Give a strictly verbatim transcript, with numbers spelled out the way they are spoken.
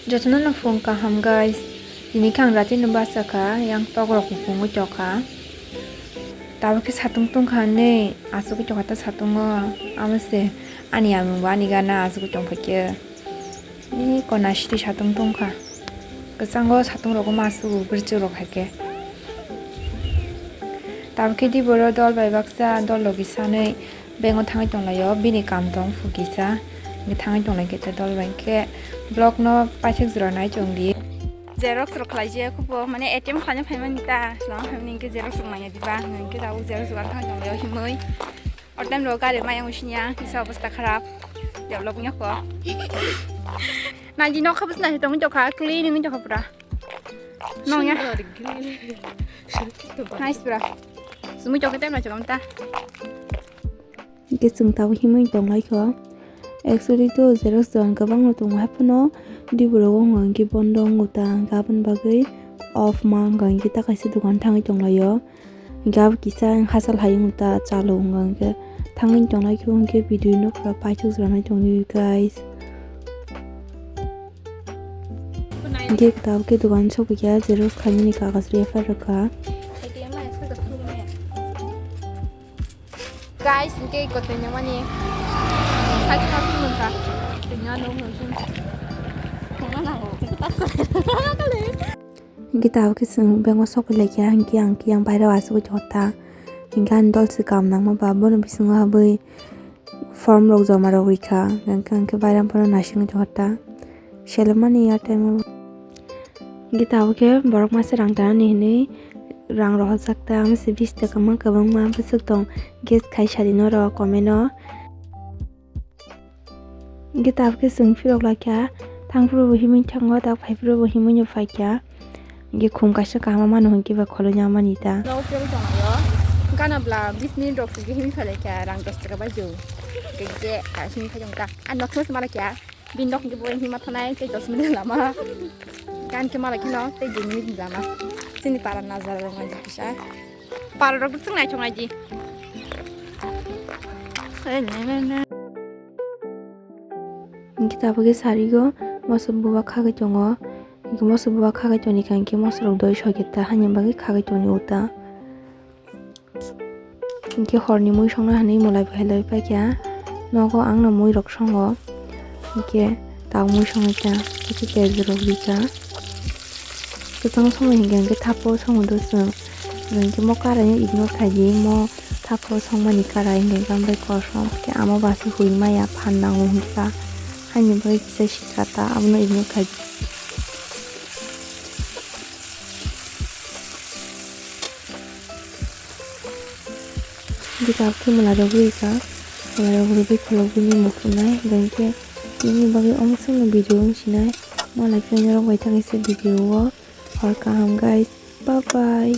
Jotono no phung kaham guys. Tini khe ang rati no basa kha, yang tok rok bo phungwi tokha. Tabuk khe satung tongkha hinwi asugwi tokha ta satungo. Amo se ani yamung bo ani gana asugwi tongphaikhe. Ni kona siti satung tongkha. Kwchango satung rogo ma asugo bwrwchwk rok hai khe. Tabuk khe diboro dol bai baksa dol logi sanwi bank o thangwi tonglaio, bini kam tong phu kisa. Hingkhe thangwi tonglai khe ta dol bai khe vlog no paithak jora nai chong di. Xerox rok khlai je khupo, mane A T M khlaina phaimani ta, lama phaimani hingkhe xerox rok nangya diba, hingkhe tabuk xerox dogan thangwi tonglaio himwi. O time rogo gari mayang wngsinya, kisa obostha kharap. Develop wngya kho. Naidi nokha bwswk naithotok wngwi tongkha, clean wngwi tongkha pura. Nongya. Sundor, green. Nice pura. Sumui tokhe time naithok ta. Hingke chwng tabuk himwi tonglaikho. Actually to xerox dogan kwbangno tongo, haiphano diborogo wngkha hingke bondo wngkha ta, hingke aboni bagwi off ma wngkha hingke ta kaisa dogan thangwi tonglaio. Hingke abo kisa hachal hai wngkha ta, chalo wngkha hingke thangwi tonglaikho, hingke video no pura paithak jora nai tongdi guys. Hingke tabuk khe dogan sokphaikha, xerox khainani kagoz refer rwkha. Guys, hingke iko twi nangmani. Sakhe sakhe nungkha. Twi nang nung nung sung. Tungna nango. Hingke tabuk khe chwng bank o sokphailai kha, hingke ang khe ang bairok asugwi tongkha ta. Hingke ani dol se kam nangma ba, bono bisingo habwi form rok joma rok rikha, hingke ang khe bairok bono naisingwi tongkha ta. Selemani ya time o. Hingke tabuk khe borok masa rang tanani hinwi rang rohorjak ta, masa bish taka ma kwbangma bwswk tong, guess khai sadi norok comment o. Hingke tabuk khe chwng phirok lai kha, thang phuru bo himwi thango, tak phai phuru bo himwi no phai kha. Hingke khum kaisa kaham mano hingke ba kholoino mani ta. Nok phirok tonglaio, gana bwla bish minute rok se himwi phai lai kha, rang dos taka bai do. Hingke je kaisa himwi phai tong ta, a nok se ma lai kha. Bini nok hingke bo hima thanai tei dos minute lama. Gan khe malai kheno tei dui minute lama. Chini para nazar rok nai kisa. Para rok bwswk naithok nai di. Hingke tabuk khe sarigo moso buba khagwi tongo. Hingke moso buba khagwi tongni kha hingke moso rok doi soi khe ta hani bagwi khagwi tongni uta. Hingke horni mui songna hinwi mwlai bo helai paikha. Nogo ang no mui rok songo. Hingke tabuk mui songwi kha. Hingke terjo rok rikha. Kwchang somoi hingke hingke thapo songo do chwng. Hingke mo karai no ignore khaidi, mo thapo songmani karai hingke hingke ambai kosom. Hingke amo basi hui maya phan nango hingka. Haini bagwi kisa sikha ta, abono ignore khaidi. Hingke tabuk khe mwla rok rwi kha, mwla rok rwui kholobwi ni muchungnai, hwnkhe tini bagwi omo chwngno video wng sinai, malai khe norok bai thangaisa video o, hor kaham guys, bye bye.